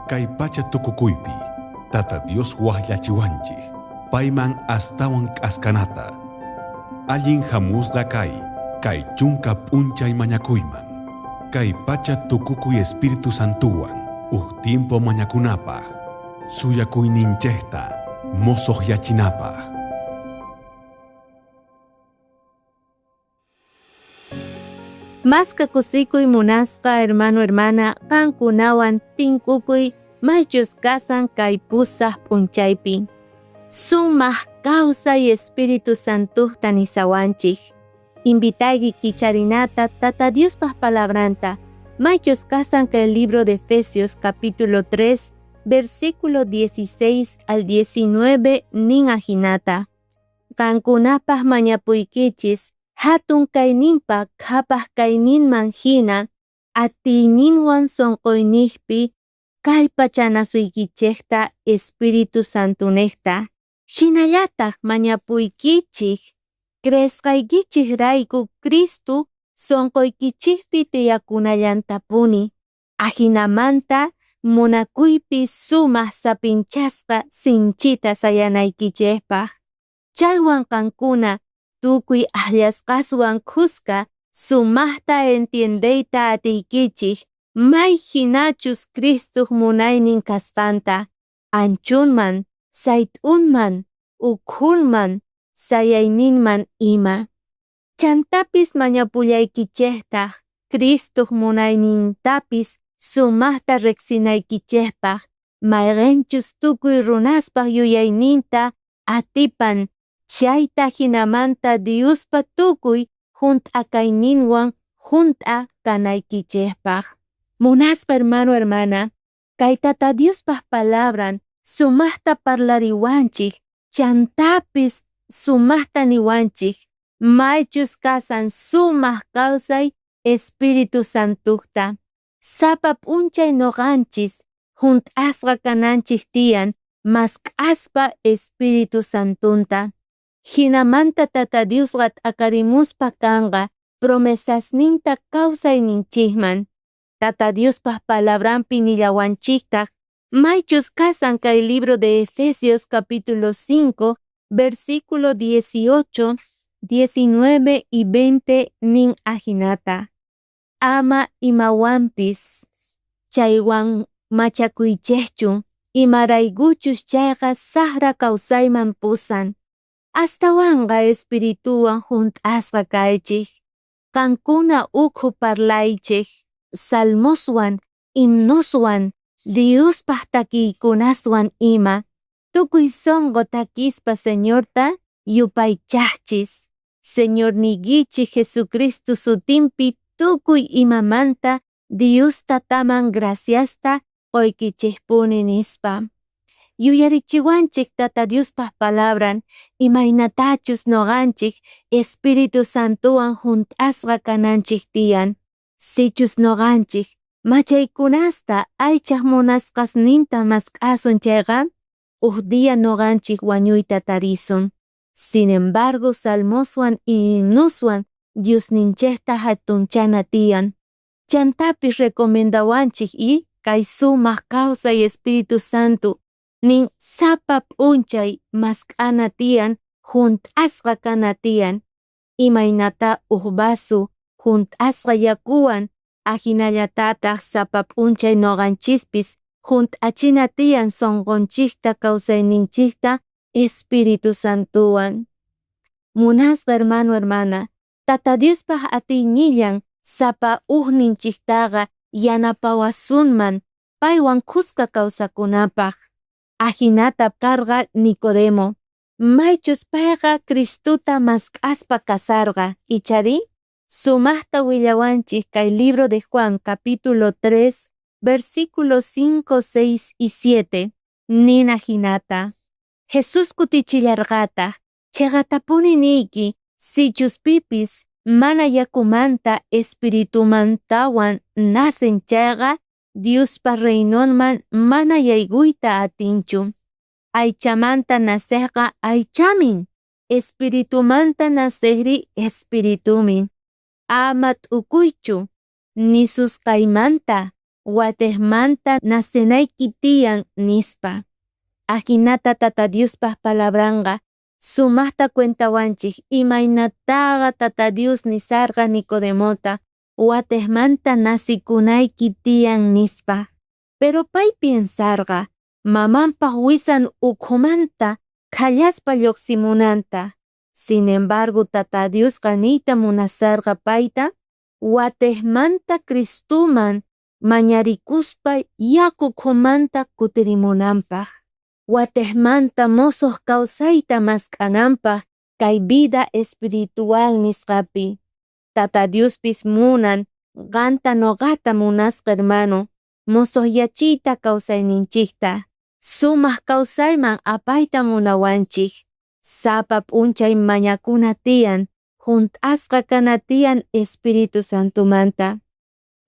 Kay pacha tukukuypi Tata Dios wajyachiwanchej payman astawan k'askanata. Allin jamusqa kay kay chunka p'unchay mañakuyman, kay pacha tukukuy Espíritu Santowan uj tiempo mañakunapaj, suyakuyninchejta mosojyachinapaj. Maska kusikuy munasqa hermano hermana qankunawan tinkukuy maychus kasan kay pusaj p'unchaypi. Sumaj kawsay Espíritu Santojta nisawanchej. Invitayki kicharinata Tata Diospaj palabranta, maychus kasan kay libro de Efesios capítulo 3, versículo 16 al 19 nin ajinata. Qankunapaj mañapuykichis jatun kayninpa qhapaj kayninman jina atiyninwan sonqoynejpi kallpachanasuykichejta Espíritu Santonejta. Jinallataj mañapuykichej creesqaykichejrayku Cristo sonqoykichejpi tiyakunallantapuni. Ajinamanta munakuypi sumaj saphinchasqa sinchita sayanaykichejpaj. Chaywan qankuna tukuy ajllasqaswan khuska sumajta entiendeyta atiykichej may jinachus Cristoj munaynin kasqanta, anchonman, sayt'unman, ukhunman, sayayninman ima. Chantapis mañapullaykichejtaj Cristoj munaynintapis sumajta rejsinaykichejpaj, mayqenchus tukuy runaspaj yuyayninta atipan chayta jinamanta Diospa tukuy junt'akayninwan junt'a kanaykichejpaj. Munasqa hermano hermana, kay Tata Diospa palabran sumajta parlariwanchej chantapis sumajta niwanchej maychus kasan sumaj kawsay Espíritu Santojta. Sapa p'unchay noqanchis junt'asqa kananchej tiyan mask'aspa Espíritu Santonta. Jinamanta Tata Diosqa t'akarimuspa kanqa promesasninta kawsayninchejman. Tata Diospa palabranpi nillawanchejtaj maychus kasan kay libro de Efesios capítulo 5, versículo 18, 19 y 20 nin ajinata. Ama imawanpis chaywan machakuychejchu, imaraykuchus chayqa sajra kawsayman pusan. Astawanqa Espirituwan junt'asqa kaychej. Qankuna ukhu parlaychej salmoswan, himnoswan, Diospaj takiykunaswan ima. Tukuy sonqo takispa Señorta yupaychajchis. Señorniykichej Jesucristo sutinpi tukuy imamanta Dios Tataman graciasta qoykichejpuni, nispa. Yuyarichiwanchej Tata Diospa palabran imaynatachus noqanchej Espíritu Santowan junt'asqa kananchej tiyan. Sichus noqanchej machaykunasta aychaj munasqasninta mask'asun chayqa, uj día noqanchej wañuyta tarisun. Sin embargo, salmoswan y himnoswan Diosninchejta jatunchana tiyan. Chantapis recomendawanchej y kay sumaj kawsay Espíritu Santo nin sapa p'unchay mask'ana tiyan junt'asqa kana tiyan. Imaynatá uj vaso junt'asqa yakuwan, ajinallatataj sapa p'unchay noqanchispis junt'achina tiyan sonqonchejta kawsayninchejta Espíritu Santowan. Munasqa hermano hermana, Tata Diospaj atiynillan sapa ujninchejtaqa yanapawasunman paywan khuska kawsakunapaj. Ajinata karqa Nicodemo. Maychus payqa Cristota mask'aspa kasarqa, icharí? Sumajta willawanchej kay libro de Juan capítulo 3, versículos 5, 6 y 7. Nin ajinata. Jesús kutichillarqataj, Cheqatapuni niyki, sichus pipis mana yakumanta Espiritumantawan nacen chayqa, Diospa reinonman mana yaykuyta atinchu. Aychamanta nacejqa aychamin, Espiritumanta nacejrí espiritumin. Ama t'ukuychu nisusqaymanta, Watejmanta nacenayki tiyan, nispa. Ajinata Tata Diospa palabranqa sumajta cuentawanchej imaynataqa Tata Dios nisarqa Nicodemota watejmanta nacikunayki tiyan nispa. Pero pay piensarqa mamanpaj wisan ukhumanta khallaspa llojsimunanta. Sin embargo, Tata Diosqa niyta munasarqa payta watejmanta Cristuman mañarikuspa yaku ukhumanta kutirimunanpaj. Watejmanta mosoj kawsayta mask'ananpaj kay vida espiritual nisqapi. Tata Diospis munan qanta noqata munasqa hermano, mosojyachiyta kawsayninchikta, sumaj kawsayman apayta munawanchik. Sapa p'unchay mañakuna tiyan, junt'asqa kana tiyan Espíritu Santomanta.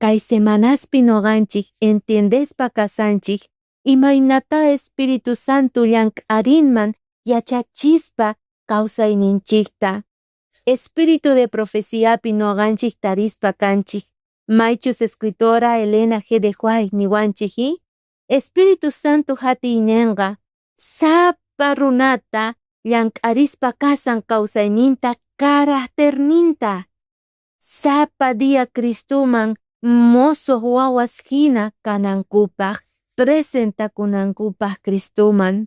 Kay semanaspi noqanchik entiendespa kasanchik imaynata Espíritu Santo llank'arinman yachachispa kawsayninchikta. Espíritu de profeciapi noqanchik tarispa kanchik, maychus escritora Elena G. de White niwanchik Espíritu Santo hatiynenqa sapa runata llank'arispa kasan kawsayninta caracterninta. Sapa día Cristuman mosoj wawas hina kanankupaj, presentakunankupaj Cristuman.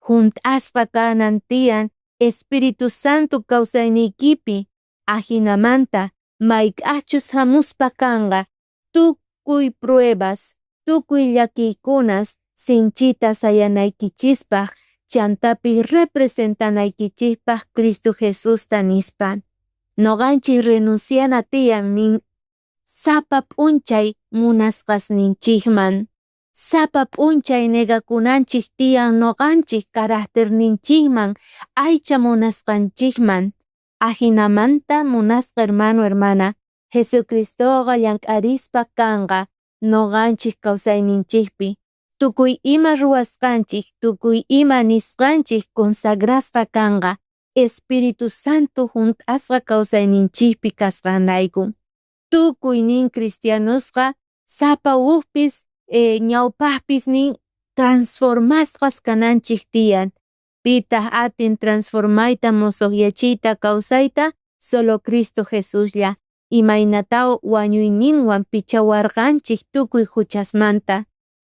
Junt'asqa kanan tiyan Espíritu Santo kawsayniykipi, ajinamanta mayk'ajchus hamuspa kanqa tukuy pruebas, tukuy llakiykunas sinchita sayanaykichispaj, chantapi representanaykichispaj Cristo Jesusta nispa. Noqanchik renunciana tiyan nin sapa p'unchay munasqasninchikman. Sapa p'unchay negakunanchik tiyan noqanchik caracterninchikman, aycha munasqanchikman. Ajinamanta munasqa hermano hermana, Jesucristoqa llank'arispa kanqa noqanchik kawsayninchikpi. Tukuy ima ruwasqanchik, tukuy ima nisqanchik consagrasqa kanqa, Espíritu Santo junt'asqa kawsayninchikpi kasqanrayku. Tukuy nin cristianosqa sapa ujpis ñawpajpis nin transformasqas kananchik tiyan. Pitaq atin transformayta mosojyachiyta kawsayta? Solo Cristo Jesuslla. Imaynata wañuyninwan pichawarqanchik tukuy huchasmanta.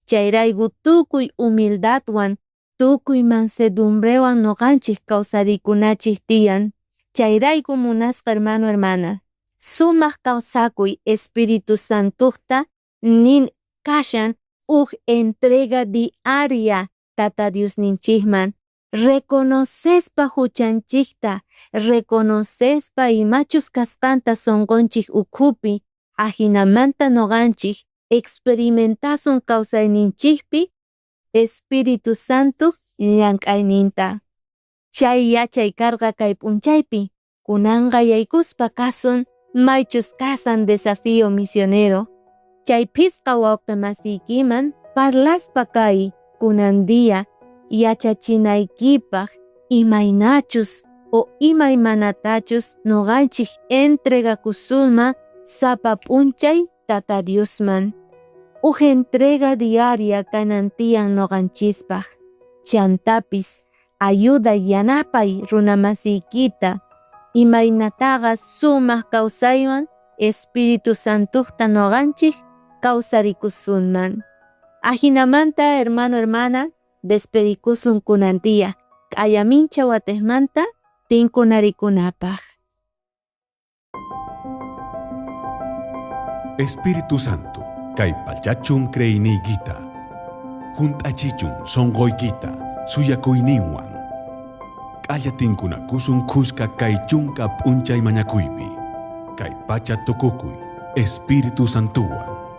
Chayrayku tukuy humildadwan, tukuy mansedumbrewan noqanchik kawsarikunachik tiyan. Chayrayku munasqa hermano hermana, sumaq kawsakuy Espíritu Santukta nin kashan uj entrega diaria Tata Diosninchikman. Reconocespa huchanchikta, reconocespa imachus kasqanta sonqonchik ukhupi, ajinamanta noqanchik experimentasun kawsayninchikpi Espíritu Santo llank'ayninta. Chay yachay karqa kay p'unchaypi, kunanqa yaykuspa kasun maychus kasan desafío misionero. Chay phisqa wawqi masiykiman parlaspa kay kunan día yachachinaykipaj imaynachus o imaymanatachus noqanchik entregakusunman sapa p'unchay Tata Diosman. Uj entrega diaria kanan tiyan noqanchispaj. Chantapis ayuda yanapay runamasiykita imaynataqa sumaq kawsaywan Espíritu Santukta noqanchik kawsarikusunman. Ajinamanta hermano hermana despedikusun kunan día. K'ayamincha watejmanta tinkunarikunapaj. Espíritu Santo, kay pachachun creeyniykita, junt'achichun sonqoykita, suyakuyninwan. K'alla tinkunakusun khuska kay chunka p'unchay mañakuypi. Kay pacha tukukuy, Espíritu Santuwan.